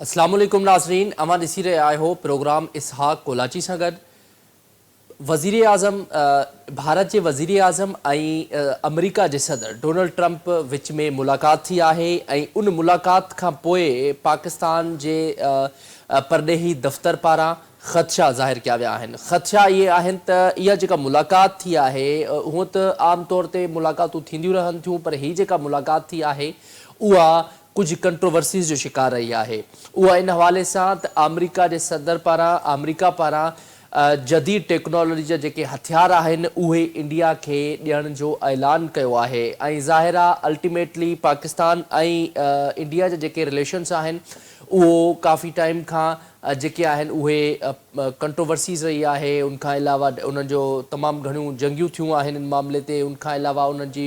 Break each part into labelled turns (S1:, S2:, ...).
S1: اسلام عليڪم ناظرين اوهان ڏسي رهيا آهيو پروگرام اسحاق ڪولاچي سان گڏ وزير اعظم ڀارت جي وزير اعظم ۽ آمريڪا جي صدر ڊونلڊ ٽرمپ وچ ۾ ملاقات ٿي آهي ۽ ان ملاقات کان پوء پاڪستان جي پرڏيهي دفتر پاران خدشا ظاهر ڪيا ويا آهن. خدشا اهي آهن ته اها جيڪا ملاقات ٿي آهي، هونء ته عام طور تي ملاقاتون ٿينديون رهن ٿيون پر هي جيڪا ملاقات ٿي آهي اها ڪجهه ڪنٽروورسيز جو شڪار رهي آهي. اها ان حوالي سان ته آمريڪا جي صدر پاران آمريڪا پاران جديد ٽيڪنالاجي جا جيڪي هٿيار آهن اهي انڊيا کي ڏيڻ جو اعلان ڪيو آهي ۽ ظاهر آهي الٽيميٽلي پاڪستان ۽ انڊيا جا جيڪي رليشنز آهن اهو ڪافي ٽائيم کان جيڪي آهن اهي ڪنٽروورسيز رهي آهي ان کان علاوه انهن جو تمام گهڻيون جنگيون ٿيون آهن ان معاملي تي ان کان علاوه انهن جي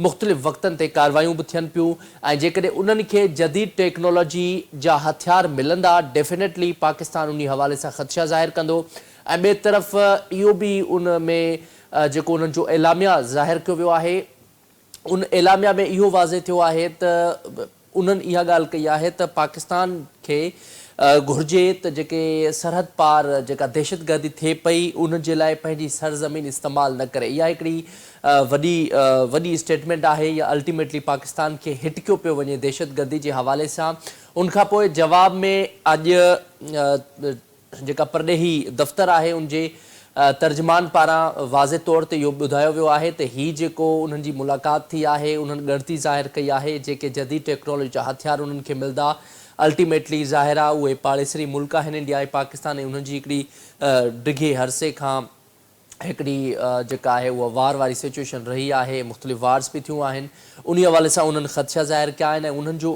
S1: مختلف وقتن تي ڪاروايون به ٿين پيون ۽ جيڪڏهن انهن کي جديد ٽيڪنالاجي جا هٿيار ملندا ڊيفينيٽلي پاڪستان انهي حوالي سان خدشا ظاهر ڪندو ۽ ٻئي طرف اهو به ان ۾ جيڪو انهن جو اعلاميه ظاهر ڪيو ويو آهي ان اعلاميه ۾ اهو واضح ٿيو آهي ته انهن اها ڳالهه ڪئي آهي ته پاڪستان کي گهرجي ته جيڪي سرحد پار جيڪا دهشتگردي ٿئي پئي ان جي لاء پنهنجي سرزمين استعمال نه ڪري. اها هڪڙي وڏي وڏي اسٽيٽمينٽ آهي يا الٽيميٽلي پاڪستان کي هٽ ڪيو پيو وڃي دهشتگردي جي حوالي سان. ان کان پوء جواب ۾ اڄ جيڪا پرڏيهي دفتر آهي ان جي ترجمان پاران واضح طور تي اهو ٻڌايو ويو آهي ته هي جيڪو انهن جي ملاقات ٿي آهي انهن ڳڻتي ظاهر ڪئي آهي جيڪي جديد ٽيڪنالاجي جا هٿيار انهن کي ملدا الٽيميٽلي ظاهر آهي اهي پاڙيسري ملڪ آهن انڊيا ۽ پاڪستان ۽ انهن جي هڪڙي ڊگهي عرصي کان هڪڙي جيڪا آهي اها وار واري سچوئيشن رهي آهي مختلف وارز به ٿيون آهن انهي حوالي سان انهن خدشا ظاهر ڪيا آهن ۽ انهن جو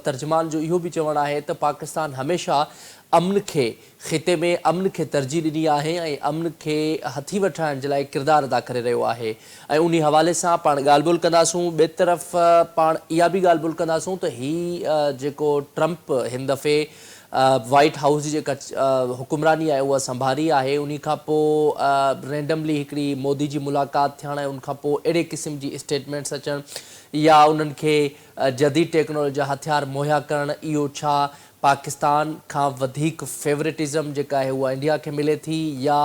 S1: ترجمان جو اهو به چوڻ آهي ته پاڪستان هميشه امن کي خطي ۾ امن کي ترجيح ڏني آهي ۽ امن کي هٿي وٺرائڻ جي لاء ڪردار ادا ڪري رهيو آهي ۽ انهي حوالي سان پاڻ ڳالهه ٻولهه ڪنداسون ٻئي طرف پاڻ اها به ڳالهه ٻولهه ڪنداسون ته هي جيڪو ٽرمپ هن دفعي وائيٽ هائوس جي جيڪا حڪمراني آهي اها سنڀاري آهي انهي کان پوء رينڊملي هڪڙي مودي جي ملاقات ٿيڻ ۽ ان کان پوء اهڙي قسم جي اسٽيٽمينٽس اچڻ يا انهن کي جديد ٽيڪنالاجي جا هٿيار مهيا ڪرڻ اهو ڇا پاڪستان کان وڌيڪ فيورٽزم جيڪا آهي اها انڊيا کي ملي ٿي يا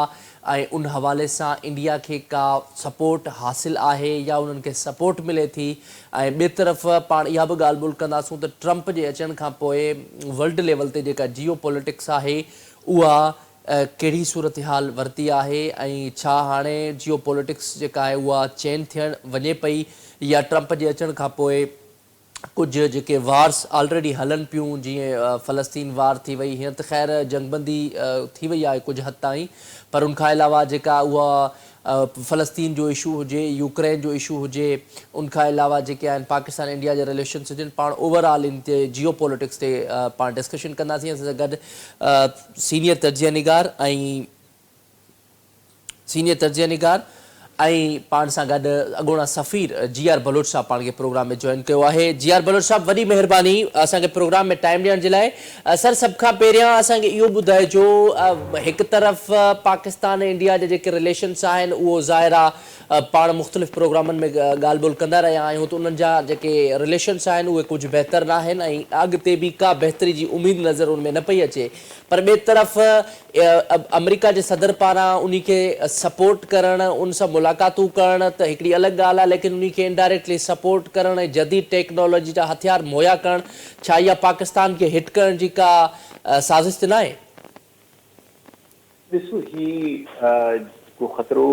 S1: ۽ ان حوالي سان انڊيا کي ڪا سپورٽ حاصل آهي يا انهن کي سپورٽ ملي ٿي ۽ ٻئي طرف پاڻ اها به ڳالهه ٻولهه ڪنداسون ته ٽرمپ جي اچڻ کان پوء ورلڊ ليول تي جيڪا جيو پوليٽڪس آهي اها ڪهڙي صورتحال ورتي آهي ۽ ڇا هاڻي جيو پوليٽڪس جيڪا آهي اها چينج ٿيڻ وڃي پئي يا ٽرمپ جي اچڻ کان پوء ڪجهه جيڪي وارس آلريڊي هلن پيون جيئن فلسطين وار ٿي وئي هينئر ته خير جنگبندي ٿي وئي آهي ڪجهه حد تائين پر ان کان علاوه جيڪا اها فلسطين جو اشو هجي يوڪرين جو اشو هجي ان کان علاوه جيڪي آهن پاڪستان انڊيا جا رليشنس هجن پاڻ اوور آل ان تي جيو پوليٽڪس تي پاڻ ڊسڪشن ڪنداسين اسان سان گڏ سينيئر تجزيه نگار ۽ سينيئر تجزيه نگار ۽ پاڻ سان گڏ اڳوڻا سفير جي آر بلوچ صاحب پاڻ کي پروگرام ۾ جوائن ڪيو آهي. جي آر بلوچ صاحب وڏي مهرباني اسان کي پروگرام ۾ ٽائيم ڏيڻ جي لاء. سر سڀ کان پهريان اسان کي اهو ٻڌائجو هڪ طرف پاڪستان ۽ انڊيا جا جيڪي رليشنس آهن اهو ظاهر آ پاڻ مختلف پروگرامن ۾ ڳالهه ٻولهه ڪندا رهيا آهيون ته انهن جا جيڪي رليشنس آهن اهي ڪجهه بهتر ناهن ۽ اڳتي به ڪا بهتري جي اميد نظر ان ۾ نه پئي اچي پر ٻئي طرف آمريڪا جي صدر پاران انهي کي سپورٽ ڪرڻ، ان سان ملاقاتون ڪرڻ ته هڪڙي الڳ ڳالهه آهي ليڪن انهي کي انڊائريڪٽلي سپورٽ ڪرڻ ۽ جديد ٽيڪنالاجي جا هٿيار مهيا ڪرڻ ڇا اها پاڪستان کي هٽ ڪرڻ جي ڪا سازش ته ناهي؟
S2: ڏسو هي جيڪو خطرو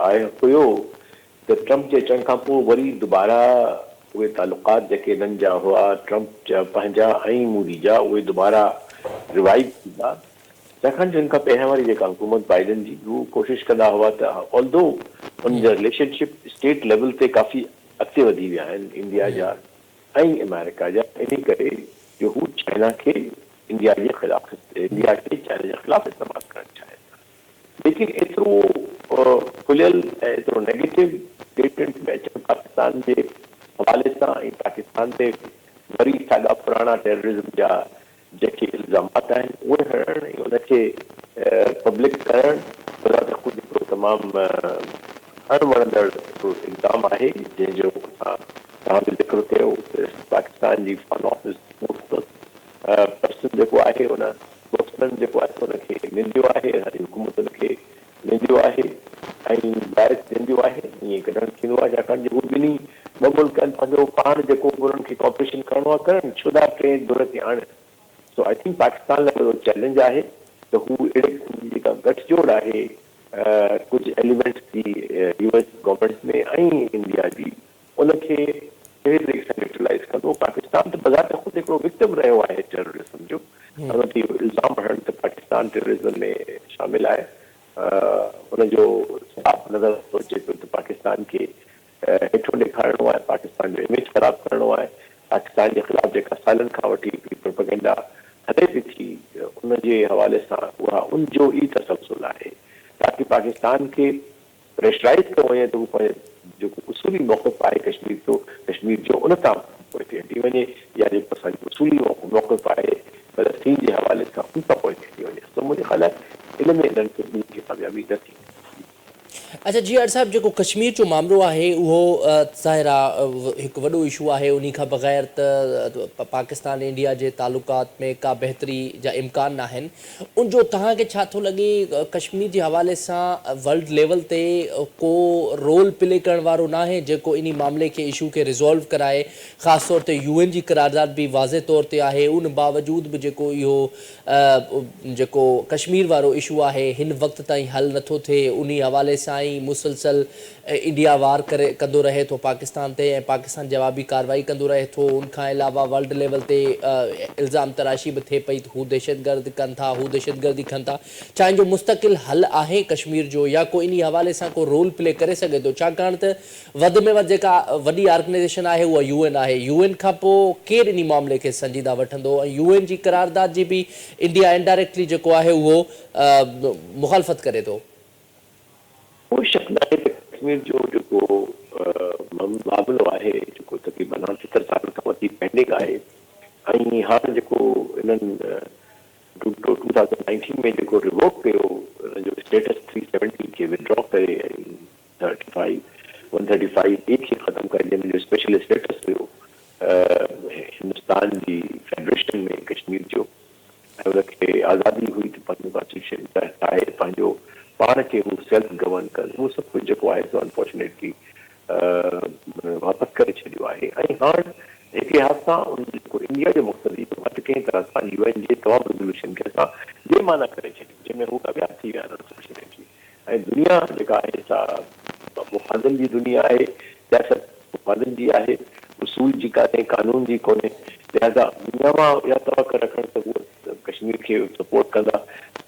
S2: آيو هيو ته ٽرمپ جي اچڻ کان پوء وري دوباره اهي تعلقات جيڪي هنن جا هئا ٽرمپ جا پنهنجا ۽ مودي جا اهي دوباره ريوائيو ٿيندا ڇاڪاڻ جو هن کان پهريان واري جيڪا حڪومت بائيڊن جي هو ڪوشش ڪندا هئا ته آلدو ان جا رليشن شپ اسٽيٽ ليول تي ڪافي اڳتي وڌي ويا آهن انڊيا جا ۽ آمريڪا جا انهي ڪري جو هو چائنا کي انڊيا جي خلاف انڊيا کي چائنا جي خلاف استعمال ڪرڻ چاهين ٿا. ليڪن ايترو کليل ۽ ايترو نيگيٽو اسٽيٽمينٽ ۾ اچڻ پاڪستان جي حوالي سان ۽ پاڪستان تي وري ساڳا پراڻا ٽيررزم جا جيڪي الزامات آهن اهي هڻڻ ۽ ان کي پبلڪ ڪرڻ بذات خود هڪڙو تمام اڻ وڻندڙ هڪڙو اقدام آهي جنهن جو اسان توهان به ذڪر ڪيو ته پاڪستان جي فارن آفيس پرسن جيڪو آهي ان اسپوڪسمين جيڪو آهي ان کي ننديو آهي، اسان جي حڪومت ان کي ننديو آهي ۽ جائز ننديو آهي. ائين ڪڏهن ٿيندو آهي؟ ڇاڪاڻ جو هو ٻنهي ٻه ملڪ آهن، پنهنجو پاڻ جيڪو به انهن کي ڪوآپريشن ڪرڻو آهي ڪرن، ڇو ٿا ٽئين ڌر کي آڻن؟ سو I think Pakistan لاء وڏو چئلينج آهي ته هو اهڙي قسم جي جيڪا ڳٺ جوڙ آهي ڪجهه ايليمينٽس جي يو ايس گورنمينٽ ۾ ۽ انڊيا جي، ان کي ڪهڙي طريقي سان نيوٽرلائيز ڪندو. پاڪستان ته بذات خود هڪڙو وڪٽم رهيو آهي ٽيررزم جو. ان تي اهو الزام هڻڻ ته پاڪستان ٽيررزم ۾ شامل آهي، ان جو صاف نظر ٿو اچي پيو ته پاڪستان کي هيٺو ڏيکارڻو آهي، پاڪستان جو اميج خراب ڪرڻو آهي. پاڪستان جي خلاف جيڪا سالن کان وٺي هڪڙي پروپيگنڊا هلي پئي ٿي، ان جي حوالي سان اها ان جو ئي تسلسل آهي، تاڪه پاڪستان کي پريشرائيز ڪيو وڃي ته هو پنهنجو جيڪو اصولي موقف آهي ڪشمير جو ڪشمير جو ان تان پوئتي هٽي وڃي يا جيڪو اسان جو اصولي موقف آهي فلسطين جي حوالي سان ان تان پوئتي هٽي وڃي. سو منهنجي خيال آهي ان ۾ انهن کي ٻنهي کي ڪاميابي نه ٿيندي.
S1: اڇا جي آر صاحب، جيڪو ڪشمير جو مامرو آهي اهو ظاهر آ هڪ وڏو اشو آهي، انهي کان بغير ته پاڪستان انڊيا جي تعلقات ۾ ڪا بهتري جا امڪان ناهن. ان جو توهان کي ڇا ٿو لڳي ڪشمير جي حوالي سان ورلڊ ليول تي ڪو رول پلي ڪرڻ وارو ناهي جيڪو انهي معاملي کي اشو کي ريزالو ڪرائي، خاص طور تي يو اين جي قرارداد به واضح طور تي آهي، ان باوجود به جيڪو اهو جيڪو ڪشمير وارو اشو آهي هن وقت تائين حل نٿو ٿئي، انهي حوالي سان ئي مسلسل انڊيا وار ڪري ڪندو رهي ٿو پاڪستان تي ۽ پاڪستان جوابي ڪارروائي ڪندو رهي ٿو. ان کان علاوه ورلڊ ليول تي الزام تراشي به ٿئي پئي ته هو دهشتگرد ڪن ٿا، هو دهشتگردي ڪن ٿا. ڇا ان جو مستقل حل آهي ڪشمير جو يا ڪو انهي حوالي سان ڪو رول پلي ڪري سگهي ٿو؟ ڇاڪاڻ ته وڌ ۾ وڌ جيڪا وڏي آرگنائيزيشن آهي اها يو اين آهي. يو اين کان پوء ڪير انهي معاملي کي سنجيده وٺندو ۽ يو اين جي قرارداد جي به انڊيا انڊائريڪٽلي جيڪو آهي اهو مخالفت ڪري ٿو.
S2: ڪو شڪ ناهي ته ڪشمير جو جيڪو معاملو آهي جيڪو تقريبن هاڻ 70 سالن کان وٺي پينڊنگ آهي ۽ هاڻ جيڪو انهن ٽو ٿائوزنڊ نائنٽين ۾ جيڪو ريووڪ ڪيو ان جو اسٽيٽس ٿري سيونٽي کي ودڊرا ڪري ۽ thirty five one thirty five A کي ختم ڪري جنهن ۾ جو اسپيشل اسٽيٽس هيو هندستان جي فيڊريشن ۾ ڪشمير جو ۽ ان کي آزادي هئي ته پنهنجو ڪانسٽيٽيوشن ٺاهي پنهنجو پاڻ کي هو سيلف گورن ڪن، اهو سڀ ڪجهه جيڪو آهي سو انفارچونيٽلي واپس ڪري ڇڏيو آهي ۽ هاڻ هڪ لحاظ سان ان جيڪو انڊيا جو مقصد اهو آهي ته ڪنهن طرح سان يو اين جي تمام ريزوليوشن کي اسان بي معنيٰ ڪري ڇڏيون جنهن ۾ هو ڪامياب ٿي ويا آهن انفارچونيٽلي. ۽ دنيا جيڪا آهي سا مفادن جي دنيا آهي، سياست مفادن جي آهي، اصول جي ڪانهي، قانون جي ڪونهي، لهذا دنيا مان اها توقع رکڻ ته هو ڪشمير کي سپورٽ ڪندا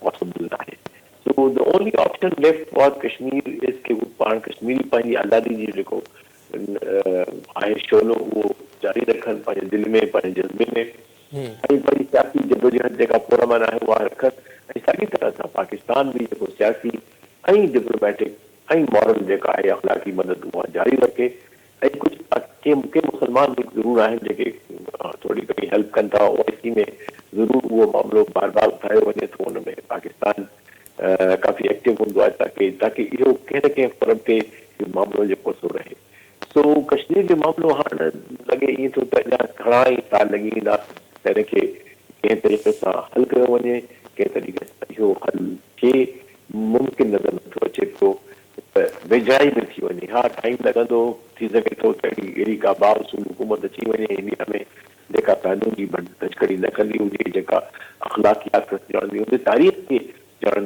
S2: پاسبل ناهي. So the only option left for Kashmir is ڪي هو پاڻ ڪشميري پنهنجي آزادي جو جيڪو آهي شعلو اهو جاري رکن پنهنجي دل ۾ پنهنجي جذبي ۾. ۽ پنهنجي سياسي جدوجهد جيڪا پرامن آهي اها رکن ۽ ساڳي طرح سان پاڪستان به جيڪو سياسي ۽ ڊپلوميٽڪ ۽ مورل جيڪا آهي اخلاقي مدد اها جاري رکي ۽ ڪجهه ڪي ڪي مسلمان ملڪ ضرور آهن جيڪي ٿوري گهڻي هيلپ ڪن ٿا او آء سي ۾ ضرور اهو معاملو بار بار اٿايو وڃي ٿو ان ۾ پاڪستان ڪافي ايڪٽو هوندو آهي تاڪي تاڪي اهو ڪنهن نه ڪنهن فورم تي اهو معاملو جيڪو سو رهي. سو ڪشمير جو معاملو هاڻ لڳي ائين ٿو ته اڃا گهڻا ئي سال لڳي ويندا ته ان کي ڪنهن طريقي سان حل ڪيو وڃي، ڪنهن طريقي سان اهو حل ٿئي ممڪن نظر نٿو اچي پيو ته ويجهڙائي ۾ ٿي وڃي. ها ٽائيم لڳندو، ٿي سگهي ٿو ته اهڙي اهڙي ڪا بااصول حڪومت اچي وڃي انڊيا ۾ جيڪا قانون جي ڀڃڪڙي نه ڪندي هجي، جيڪا اخلاقيات کي ڄاڻندي هجي، تاريخ کي ڄاڻڻ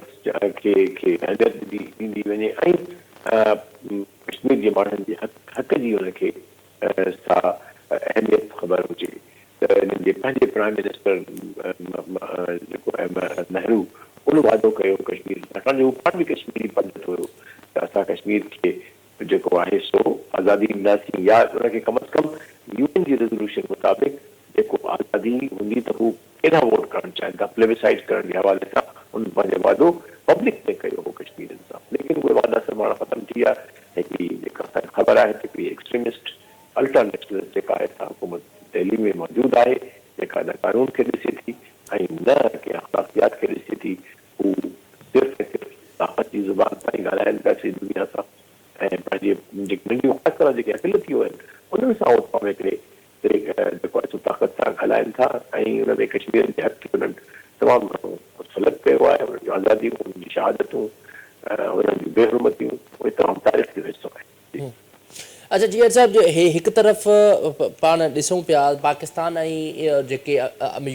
S2: کي کي اهميت ڏيندي وڃي ۽ ڪشمير جي ماڻهن جي حق جي ان کي سا اهميت خبر هجي ته انهن جي پنهنجي پرائم منسٽر جيڪو نهرو ان وعدو ڪيو ڪشمير ڇاڪاڻ جو هو پاڻ به ڪشميري پنڊت هيو ته اسان ڪشمير کي جيڪو آهي سو آزادي ڏينداسين يا ان کي ڪم از ڪم يو اين جي ريزولوشن مطابق جيڪو آزادي هوندي ته هو ڪيڏانهن ووٽ ڪرڻ چاهين ٿا، پليبسائيٽ ڪرڻ جي حوالي سان انهن پنهنجو وعدو پبلڪ ۾ ڪيو هو ڪشميرين سان ليڪن اهي وعدا سڀ هاڻ ختم ٿي ويا. هڪڙي جيڪا اسان کي خبر آهي ته هڪڙي ايڪسٽريمسٽ الٽرا نيشنلسٽ جيڪا آهي سا حڪومت دهلي ۾ موجود آهي جيڪا نه قانون کي ڏسي ٿي ۽ نه ڪنهن اخلاقيات کي ڏسي ٿي، هو صرف ۽ صرف طاقت جي زبان سان ئي ڳالهائين پيا سڄي دنيا سان ۽ پنهنجي جيڪي ننڍيون خاص طرح جيڪي اقليتيون آهن انهن سان هو تمام هڪڙي جيڪو آهي سو طاقت سان ڳالهائين ٿا ۽ ان ۾ ۽ ڪشميرين جي حق کي انهن تمام گهڻو سلب ڪيو آهي، انهن جون آزاديون، انهن جون شهادتون، انهن جون بي حرمتيون اهي تمام تاريخ جو حصو آهن. جي.
S1: اڇا جي ايڇ صاحب هي هڪ طرف پاڻ ڏسون پيا پاڪستان ۽ جيڪي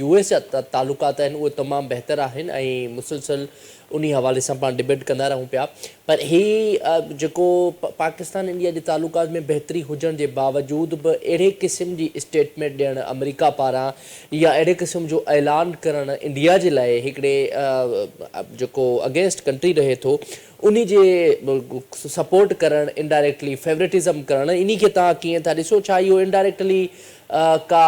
S1: يو ايس جا تعلقات آهن اهي تمام بهتر آهن ۽ مسلسل انهي حوالي سان پاڻ ڊبيٽ ڪندا رهون پيا پر هي جيڪو پاڪستان انڊيا جي تعلقات ۾ بهتري هجڻ جي باوجود به اهڙي قسم جي اسٽيٽمينٽ ڏيڻ آمريڪا پاران يا اهڙي قسم جو اعلان ڪرڻ انڊيا جي لاء هڪڙي جيڪو اگينسٽ ڪنٽري رهي ٿو انهي جي سپورٽ ڪرڻ انڊائريڪٽلي فيورٽزم ڪرڻ انهي کي توهان ڪيئن ٿا ڏسو ڇا اهو انڊائريڪٽلي ڪا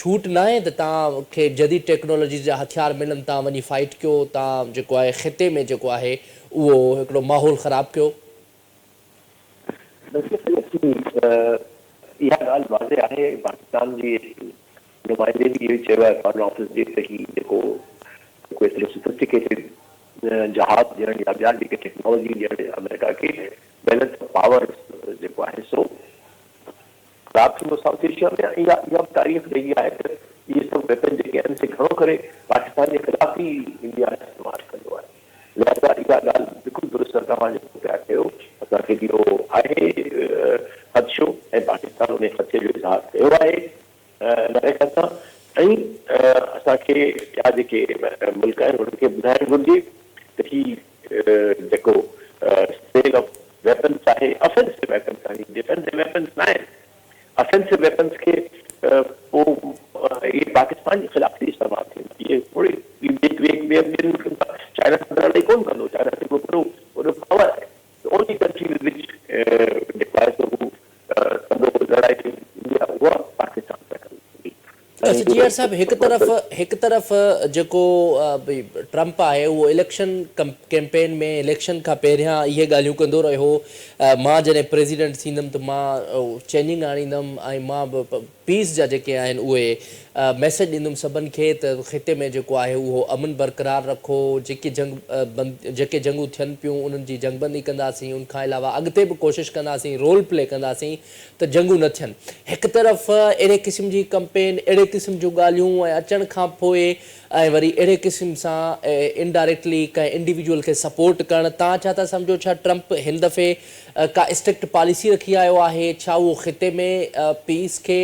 S1: ڇوٽ ناهي ته توهان کي جديد ٽيڪنالاجيز جا هٿيار ملن توهان وڃي فائٽ ڪيو توهان جيڪو آهي خطي ۾ جيڪو آهي اهو هڪڙو ماحول خراب ڪيو.
S2: اها ڳالهه واضح آهي پاڪستان جي نمائندي به اهو ئي چيو آهي فارن آفيس جي ته هي جيڪو جيڪو ايترو سوفسٽيڪيٽيڊ جهاز ڏيڻ يا ٻيا جيڪي ٽيڪنالاجي ڏيڻ آمريڪا کي بيلنس آف پاور جيڪو آهي سو خراب ٿيندو سائوٿ ايشيا ۾ ۽ اها اها به تاريخ رهي آهي ته اهي سڀ ويپن جيڪي آهن سي گهڻو ڪري پاڪستان جي خلاف ئي انڊيا استعمال ڪندو آهي لهذا اها ڳالهه بلڪل درست آهي توهان جيڪو پيا ڪيو اسان کي به اهو آهي خدشو ۽ پاڪستان انهي خدشي جو اظهار ڪيو آهي آمريڪا سان ۽ اسان کي ٻيا جيڪي ملڪ آهن انهن کي ٻڌائڻ گهرجي ته هي جيڪو سيل آف ويپنس آهي افينسو ويپنس آهن ڊفينسو ويپنس نه آهن افينسو ويپنس کي پوء اهي پاڪستان جي خلاف ئي استعمال ٿيندا اهي ٿوري ٻين ملڪن سان چائنا سان ته لڙائي ڪونه ڪندو چائنا ته هڪڙو وڏو پاور آهي The only country with which جيڪو آهي سو هو ڪندو لڙائي انڊيا اها پاڪستان سان ڪندي.
S1: اڇا جي آر صاحب هڪ طرف هڪ طرف جيڪو ٽرمپ آهي اهو اليڪشن ڪيمپين ۾ اليڪشن کان پهريان اهي ڳالهيون ڪندو رهيو مان جڏهن پريزيڊنٽ ٿيندم ته مان چينجنگ آڻيندم ۽ مان به پيس جا جيڪي آهن اهي ميسيج ڏيندم سڀن کي ته خطي ۾ جيڪو آهي اهو امن برقرار رکو جيڪي جنگ بند جيڪي جنگون ٿين پيون انهن جي جنگ بندي ڪنداسين ان کان علاوه اڳتي به ڪوشش ڪنداسين رول پلي ڪنداسين ته جنگون نه ٿين هڪ طرف اهڙي قسم جي ڪمپين اهڙي قسم جون ڳالهيون ۽ اچڻ کان پوء ۽ وري اهڙي قسم سان انڊائريڪٽلي ڪنهن انڊيويجوئل کي سپورٽ ڪرڻ تان ڇا ٿا سمجهو ڇا ٽرمپ هن دفعي ڪا اسٽرڪٽ پاليسي رکي آيو آهي؟ ڇا اهو خطي ۾ پيس کي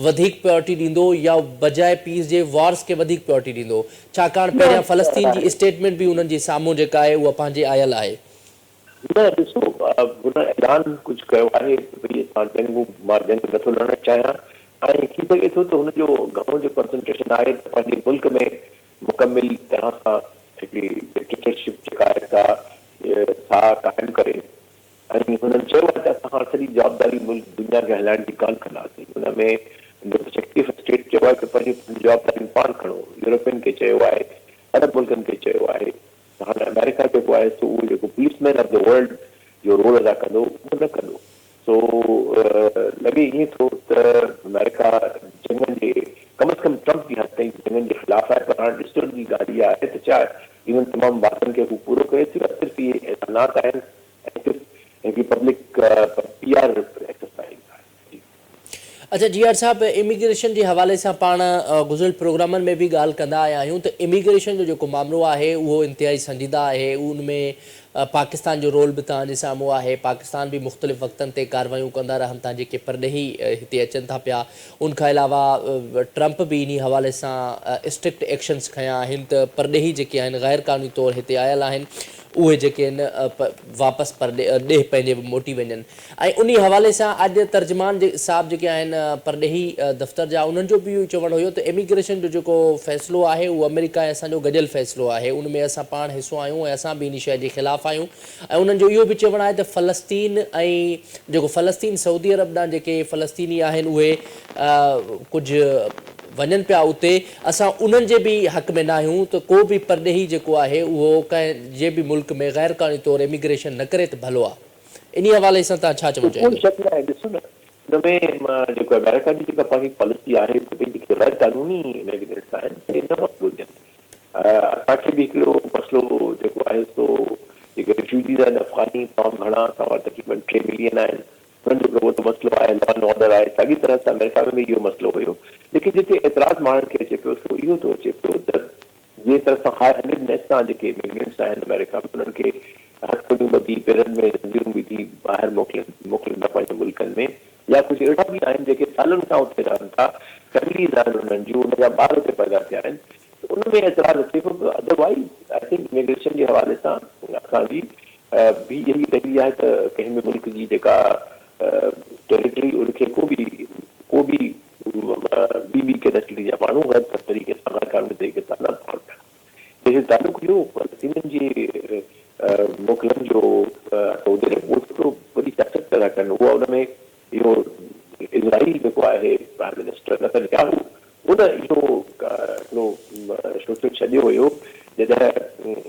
S1: وڌيڪ پريورٽي ڏيندو يا بجاء پيس جي وارز کي وڌيڪ پريورٽي ڏيندو؟ ڇاڪاڻ پهريان فلسطين جي اسٽيٽمينٽ به انهن جي سامهون جيڪا آهي اها پنهنجي آيل آهي.
S2: نه ڏسو هن اعلان ڪجهه ڪيو آهي ته ڀئي اسان جنگون مان جنگ نٿو لڙڻ چاهيان ۽ ٿي سگهي ٿو ته هن جو گهڻو جو ڪنسنٽريشن آهي ته پنهنجي ملڪ ۾ مڪمل طرح سان هڪڙي ڊڪٽيٽرشپ جيڪا آهي سا سا قائم ڪري ۽ هنن چيو آهي ته اسان هاڻ سڄي جوابداري ملڪ دنيا کي هلائڻ جي ڪانه کڻنداسين ان ۾ جيڪو سيڪريٽري آف اسٽيٽ چيو آهي ته پنهنجون جوابداريون پاڻ کڻو يورپين کي چيو آهي عرب ملڪن کي چيو آهي ته هاڻ آمريڪا جيڪو آهي سو اهو جيڪو police man of the world جو رول ادا ڪندو اهو نه ڪندو سو لڳي ائين ٿو ته آمريڪا جنگن جي ڪم از ڪم ٽرمپ جي حد تائين جنگن جي خلاف آهي پر هاڻ ڏسڻ جي ڳالهه اها آهي ته ڇا انهن تمام وعدن کي هو پورو ڪري ٿو يا صرف اهي اعلانات آهن ۽ صرف هڪڙي پبلڪ پي آر ايڪسرسائيز آهي.
S1: اڇا جي آر صاحب اميگريشن جي حوالي سان پاڻ گذريل پروگرامن ۾ به ڳالهه ڪندا آيا آهيون ته اميگريشن جو جيڪو مامرو آهي اهو انتهائي سنجيده آهي ان ۾ پاڪستان جو رول به توهان جي سامهون آهي پاڪستان به مختلف وقتن تي ڪاروايون ڪندا رهن ٿا جيڪي پرڏيهي هتي اچن ٿا پيا ان کان علاوه ٽرمپ به انهي حوالي سان اسٽرڪٽ ايڪشنز کنيا آهن ته پرڏيهي جيڪي آهن غير قانوني طور هتي آيل آهن اهي جيڪي آهن واپس پرڏيهه پنهنجي موٽي وڃن ۽ انهي حوالي سان اڄ ترجمان صاحب جيڪي آهن پرڏيهي دفتر جا انهن جو به اهو ئي چوڻ هيو ته اميگريشن جو جيڪو فيصلو آهي اهو آمريڪا ۽ اسان جو گڏيل فيصلو آهي ان ۾ اسان پاڻ حصو آهيون ۽ اسان به انهي شيء جي خلاف آهيون ۽ انهن جو اهو به چوڻ آهي ته فلسطين ۽ جيڪو فلسطين سعودي عرب ڏانهن جيڪي فلسطيني آهن اهي ڪجهه وڃن پيا اتي اسان انهن جي به حق ۾ ناهيون ته ڪو به پرڏيهي جيڪو آهي اهو ڪنهن جي به ملڪ ۾ غير قانوني طور اميگريشن نه ڪري ته ڀلو آهي. انهي حوالي سان توهان ڇا چوڻ
S2: ڪو
S1: چاهيندو؟
S2: شڪ ناهي ڏسو نه ان ۾ جيڪو آمريڪا جي جيڪا پنهنجي پاليسي آهي ته ڀئي جيڪي غير قانوني اميگرينٽس آهن سي نه وڃڻ گهرجن اسان کي به هڪڙو مسئلو جيڪو آهي سو جيڪي ريفيوجيز آهن افغاني تمام گهڻا اسان وٽ تقريبن 3 ملين آهن انهن جو هڪڙو وڏو مسئلو آهي لا اينڊ آرڊر آهي ساڳي طرح سان آمريڪا ۾ به اهو مسئلو هيو ليڪن جتي اعتراض ماڻهن کي اچي پيو سو اهو ٿو اچي پيو ته جنهن طرح سان هاء هينڊڊنيس سان جيڪي اميگرنٽس آهن آمريڪا ۾ انهن کي هٿڪڙيون ٻڌي پيرن ۾ زنجيرون وجهي ٻاهر موڪلين موڪلين ٿا پنهنجي ملڪن ۾ يا ڪجهه اهڙا به آهن جيڪي سالن کان اتي رهن ٿا فيمليز آهن انهن جون انهن جا ٻار اتي پيدا ٿيا آهن ته ان ۾ اعتراض اچي پيو پر ادروائيز I think immigration جي حوالي سان اسان جي به اها ئي رهي آهي ته ڪنهن به ملڪ جي جيڪا ٽيريٽري ان کي ڪو به ڪو به ٻي ٻي ڪنهن نسل جا ماڻهو غير طريقي سان غير قانوني طريقي سان نه پهچن. جيستائين تعلق هيو فلسطينين جي موڪلن جو سعودي عرب اهو هڪڙو وڏي سياست پيدا ڪن اها ان ۾ اهو اسرائيل جيڪو آهي پرائم منسٽر نتن ياهو ان اهو هڪڙو شوشو ڇڏيو هيو جڏهن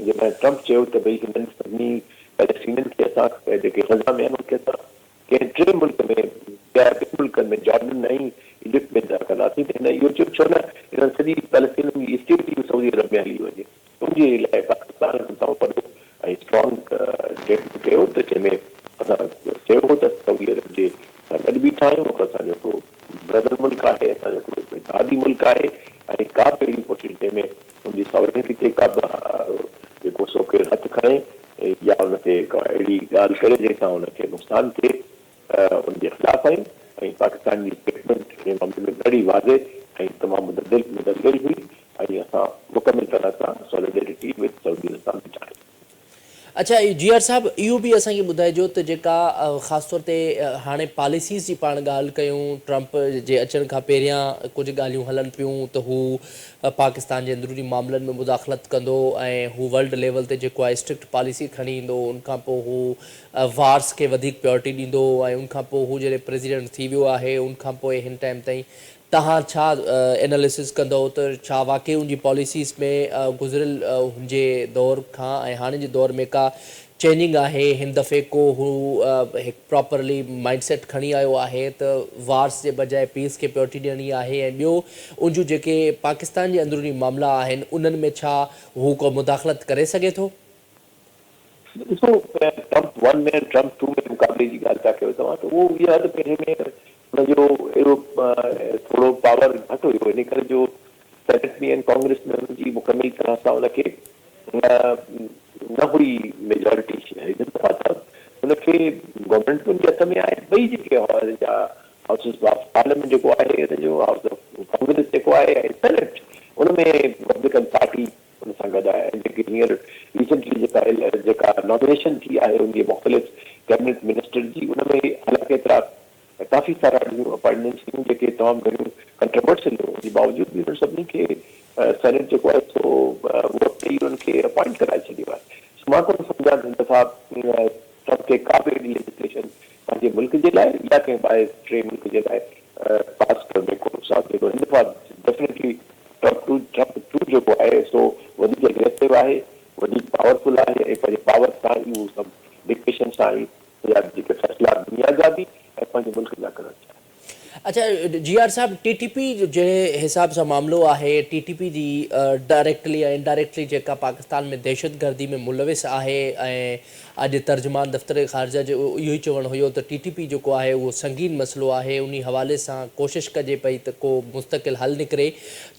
S2: جڏهن ٽرمپ چيو ته ڀئي هنن سڀني فلسطينين کي اسان جيڪي غزه ۾ آهن ان کي اسان ڪنهن ٽئين ملڪ ۾ يا ٻن ملڪن ۾ جارڊن ۽ ايجپٽ ۾ ٿا ڪنداسين ته هن اهو چيو ڇو نه انهن سڄي فلسطينين جي اسٽيٽ ئي سعودي عرب ۾ هلي وڃي. ان جي لاء پاڪستان هڪ تمام وڏو ۽ اسٽرانگ اسٽيٽمينٽ ڪيو ته جنهن ۾ اسان چيو هو ته سعودي عرب جي سان گڏ بيٺا آهيون هڪ اسان جو هڪڙو برادر ملڪ آهي اسان جو هڪڙو اتحادي ملڪ آهي ۽ ڪا به اهڙي ڪوشش جنهن ۾ ان جي ساورنٽي تي ڪا به جيڪو سو ڪير هٿ کڻي يا ان تي ڪا اهڙي ڳالهه ڪري جنهن سان ان کي نقصان ٿئي ان جي خلاف آهيون ۽ پاڪستان جي اسٽيٽمينٽ ان معاملي ۾ ڏاڍي واضح ۽ تمام مدلل مدلل هئي ۽ اسان مڪمل طرح سان سوليڊرٽي وٿ سعودي عرب سان بيٺا آهيون.
S1: اڇا جي آر صاحب اهو به اسان کي ٻڌائجو ته جيڪا خاص طور تي هاڻي پاليسيز جي پاڻ ڳالهه ڪيون ٽرمپ جي اچڻ کان پهريان ڪجهه ڳالهيون هلن پيون ته هو پاڪستان جي اندروني معاملن ۾ مداخلت ڪندو ۽ هو ورلڊ ليول تي جيڪو آهي اسٽرڪٽ پاليسي کڻي ايندو ان کان پوء هو وارس کي وڌيڪ پيورٽي ڏيندو ۽ ان کان پوء هو جڏهن پريزيڊنٽ ٿي ويو آهي ان کان پوء هن ٽائيم تائين توهان ڇا ايناليسز ڪندؤ ته ڇا واقعي ان جي پاليسيز ۾ گذريل هن جي دور کان ۽ هاڻي جي دور ۾ ڪا چينجنگ آهي هن دفعي ڪو هو هڪ پراپرلي مائنڊ سيٽ کڻي آيو آهي ته وارس جي بجاء پيس کي پيورٽي ڏيڻي آهي ۽ ٻيو ان جون جيڪي پاڪستان جي اندروني معاملا آهن انهن ۾ ڇا هو ڪو مداخلت ڪري سگهي ٿو؟
S2: ڏسو ٽرمپ ون ۾ ۽ ٽرمپ ٽو ۾ مقابلي جي ڳالهه پيا ڪيو توهان ته اهو اها ته پهرين ۾ ان جو اهڙو ٿورو پاور گهٽ هيو ان ڪري جو سينيٽ ۾ ۽ ڪانگريس ۾ ان جي مڪمل طرح سان ان کي نه هئي ميجارٽي هن دفعا ته ان کي گورنمينٽ به ان جي هٿ ۾ آهي ٻئي جيڪي جا هائوسز آف پارليامينٽ جيڪو آهي ان جو هائوس آف ڪانگريس جيڪو آهي ۽ سينيٽ ان ۾ ريپبلڪن پارٽي ان سان گڏ آهي ۽ جيڪي هينئر ريسنٽلي جيڪا جيڪا نامينيشن ٿي آهي ان جي مختلف ڪيبنيٽ منسٽر جي ان ۾ حالانڪه ايترا ڪافي سارا اهڙيون اپائنٽمينٽس هيون جيڪي تمام گهڻيون ڪنٽروورشل هيون ان جي باوجود به انهن سڀني کي سينيٽ جيڪو آهي سو ووٽ ڏئي انهن کي اپائنٽ ڪرائي ڇڏيو آهي سو مان ڪونه سمجهان ته هن دفعا ٽرمپ کي ڪا به اهڙي ليجسليشن پنهنجي ملڪ جي لاء يا ڪنهن ٻاهر ٽئين ملڪ جي لاء پاس ڪرڻ ۾ ڪو نقصان ٿيندو هن دفعا definitely Trump two Trump two جيڪو آهي سو وڌيڪ اگريسو آهي وڌيڪ پاورفل آهي ۽ پنهنجي پاور سان ئي اهو سڀ ڊڪٽيشن سان ئي يا جيڪي فيصلا دنيا جا به ۽ پنهنجي ملڪ جا ڪرڻ چاهي.
S1: اڇا جي آر صاحب ٽي ٽي پي جو جنهن حساب سان معاملو آهي ٽي ٽي پي جي ڊائريڪٽلي يا انڊائريڪٽلي جيڪا پاڪستان ۾ دهشتگردي ۾ ملوث آهي ۽ اڄ ترجمان دفتر خارجه جو اهو ئي چوڻ هيو ته ٽي ٽي پي جيڪو آهي اهو سنگين مسئلو آهي انهي حوالي سان ڪوشش ڪجي پئي ته ڪو مستقل حل نڪري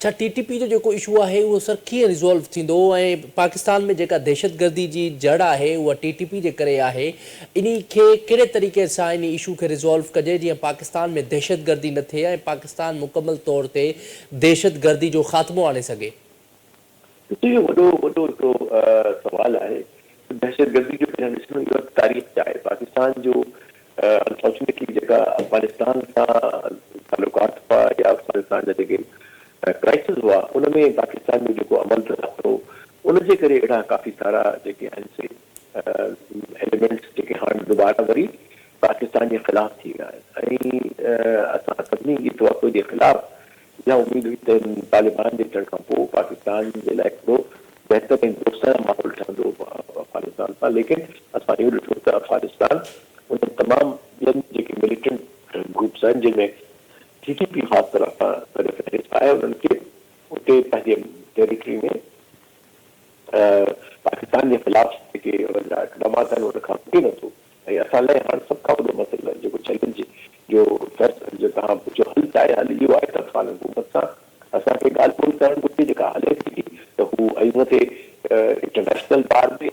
S1: ڇا ٽي ٽي پي جو جيڪو اشو آهي اهو سر ڪيئن ريزالو ٿيندو ۽ پاڪستان ۾ جيڪا دهشتگردي جي جڙ آهي اها ٽي ٽي پي جي ڪري آهي انهي کي ڪهڙي طريقي سان انهي اشو کي ريزالو ڪجي جيئن پاڪستان ۾ دهشتگردي نه ٿئي ۽ پاڪستان مڪمل طور تي دهشتگردي جو خاتمو آڻي سگهي.
S2: ڏسو اهو وڏو وڏو هڪڙو سوال آهي ته دهشتگردي جو پهريان ڏسڻو اهو آهي ته تاريخ ڇا آهي پاڪستان جو انفارچونيٽلي جيڪا افغانستان سان تعلقات هئا يا افغانستان جا جيڪي ڪرائسز هئا ان ۾ پاڪستان جو جيڪو عمل دخل هو ان جي ڪري اهڙا ڪافي سارا جيڪي آهن سي ايليمينٽس جيڪي هاڻ دوباره وري پاڪستان جي خلاف ٿي ويا آهن ۽ اسان سڀني جي توقع جي خلاف اها اميد هئي ته طالبان جي اچڻ کان پوء پاڪستان جي لاء هڪڙو بهتر ۽ دوستانه ماحول ٺهندو افغانستان سان ليڪن اسان اهو ڏٺو ته افغانستان انهن تمام ٻين جيڪي مليٽنٽ گروپس آهن جن ۾ ٽي ٽي پي خاص طرح سان سر فهرست آهي انهن کي اتي پنهنجي ٽيريٽري ۾ پاڪستان جي خلاف جيڪي انهن جا اقدامات آهن ان کان روڪي نٿو ۽ اسان لاء هاڻ سڀ کان وڏو مسئلو جيڪو چئلينج جو فيصلو جو توهان پڇيو حل ڇا آهي حل اهو آهي ته افغان حڪومت سان اسان کي ڳالهه ٻولهه ڪرڻ گهرجي جيڪا هلي ٿي ٿي ته هو ۽ ان تي انٽرنيشنل بار به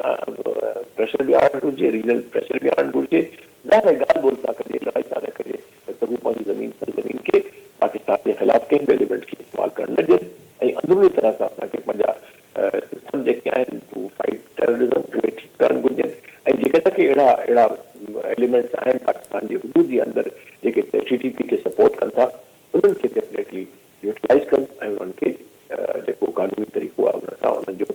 S2: پريشر به آڻڻ گهرجي ريجنل پريشر به آڻڻ گهرجي ظاهر آهي ڳالهه ٻولهه سان ڪجي لڙائي سان نه ڪجي ته هو پنهنجي زمين سرزمين کي پاڪستان جي خلاف ڪنهن به ايليمينٽ کي استعمال ڪرڻ نه ڏين ۽ اندروني طرح سان اسان کي پنهنجا سسٽم جيڪي آهن ٽو فائيٽ ٽيررزم اهي ٺيڪ ڪرڻ گهرجن ۽ جيڪڏهن ڪي اهڙا اهڙا ايليمينٽس آهن پاڪستان جي حدود جي اندر جيڪي ٽي ٽي پي کي سپورٽ ڪن ٿا انهن کي ڊيفنيٽلي يوٽيلائيز ڪن ۽ انهن کي جيڪو قانوني طريقو آهي ان سان انهن جو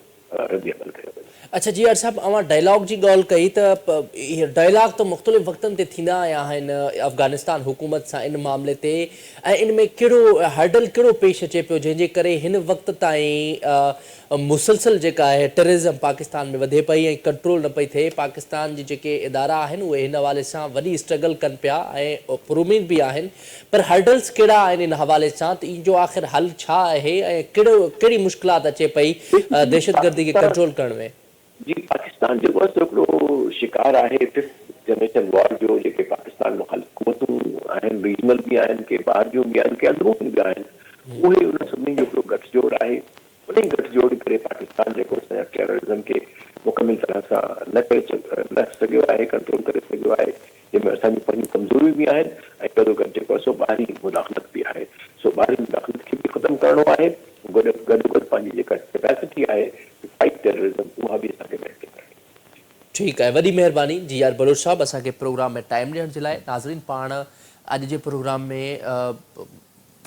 S2: رد عمل ڪيو وڃي.
S1: اڇا جي آر صاحب اوهان ڊائلاگ جي ڳالهه ڪئي ته اهي ڊائلاگ ته مختلف وقتن تي ٿيندا آيا آهن افغانستان حڪومت سان ان معاملي تي ۽ ان ۾ ڪهڙو هرڊل ڪهڙو پيش اچي پيو جنهن جي ڪري هن وقت تائين مسلسل جيڪا آهي ٽيررزم پاڪستان ۾ وڌي پئي ۽ ڪنٽرول نه پئي ٿئي پاڪستان جي جيڪي ادارا آهن اهي هن حوالي سان وڏي اسٽرگل ڪن پيا ۽ پراميد به آهن پر هرڊلز ڪهڙا آهن ان حوالي سان ته ان جو آخر حل ڇا آهي ۽ ڪهڙو ڪهڙي مشڪلات اچي پئي دهشتگردي کي ڪنٽرول ڪرڻ ۾؟
S2: جي پاڪستان جيڪو آهي سو هڪڙو شڪار آهي ففٿ جنريشن وار جو جيڪي پاڪستان مخالف قوتون آهن ريجنل به آهن ڪي ٻاهر جون به آهن ڪي اندروني به آهن اهي انهن سڀني جو هڪڙو ڳٺ جوڙ آهي انهي ڳٺ جوڙ ڪري پاڪستان جيڪو ٽيررزم کي مڪمل طرح سان نه ڪري نه سگهيو آهي ڪنٽرول ڪري سگهيو آهي جنهن ۾ اسان جون پنهنجون ڪمزوريون به آهن ۽ گڏوگڏ جيڪو آهي سو ٻاهرين مداخلت به آهي سو ٻاهرين مداخلت کي به ختم ڪرڻو آهي گڏ گڏوگڏ پنهنجي جيڪا ڪيپيسٽي آهي ٽو فائيٽ ٽيررزم اها به اسان کي بهتر ڪرڻي پوندي.
S1: ٺيڪ آهي وڏي مهرباني جي آر بلوچ صاحب اسان کي پروگرام ۾ ٽائيم ڏيڻ جي لاء ناظرين پاڻ اڄ جي پروگرام ۾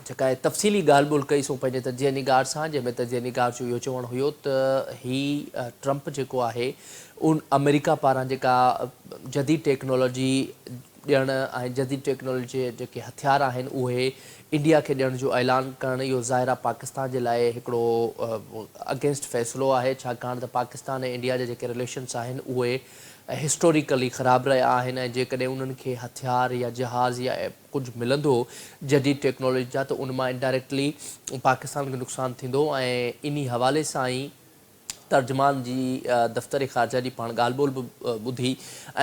S1: جيڪا آهي تفصيلي ڳالهه ٻولهه ڪئي سون پنهنجي تجزيه نگار سان جنهن ۾ تجزيه نگار جو اهو چوڻ هيو ته هي ٽرمپ جيڪو آهي ان آمريڪا پاران جيڪا جديد ٽيڪنالاجي ڏيڻ ۽ جديد ٽيڪنالاجي جي جيڪي هٿيار آهن اهي انڊيا کي ڏيڻ جو اعلان ڪرڻ اهو ظاهر آهي پاڪستان جي لاء هڪڙو اگينسٽ فيصلو آهي ڇاڪاڻ ته پاڪستان ۽ انڊيا جا جيڪي رليشنس آهن اهي هسٽوريڪلي خراب رهيا آهن ۽ جيڪڏهن انهن کي هٿيار يا جهاز يا ڪجهه ملندو جديد ٽيڪنالاجي جا ته ان مان انڊائريڪٽلي پاڪستان کي نقصان ٿيندو ۽ انهي حوالي سان ئي ترجمان جي دفتر خارجه جي پاڻ ڳالهه ٻولهه به ٻڌي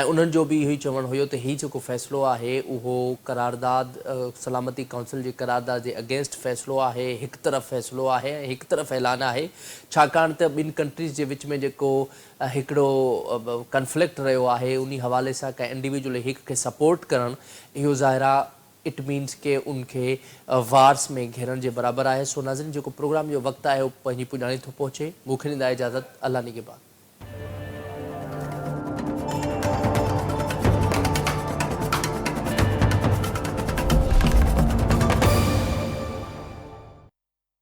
S1: ۽ انهن جو به اهو ئي چوڻ هيو ته هي جيڪو فيصلو آهي اهو قرارداد سلامتي ڪائونسل جي قرارداد جي اگينسٽ فيصلو آهي هڪ طرف فيصلو آهي ۽ هڪ طرف اعلان آهي ڇاڪاڻ ته ٻن ڪنٽريز جي وچ ۾ جيڪو هڪڙو ڪنفلڪٽ رهيو آهي انهي حوالي سان ڪنهن انڊيويجول هڪ کي سپورٽ ڪرڻ اهو ظاهر آ it means ڪي ان کي وارس ۾ گهيرڻ جي برابر آهي سو ناظرين جيڪو پروگرام جو وقت آهي اهو پنهنجي پڄاڻي ٿو پهچي مون کي ڏيندا اجازت الله نگهبان.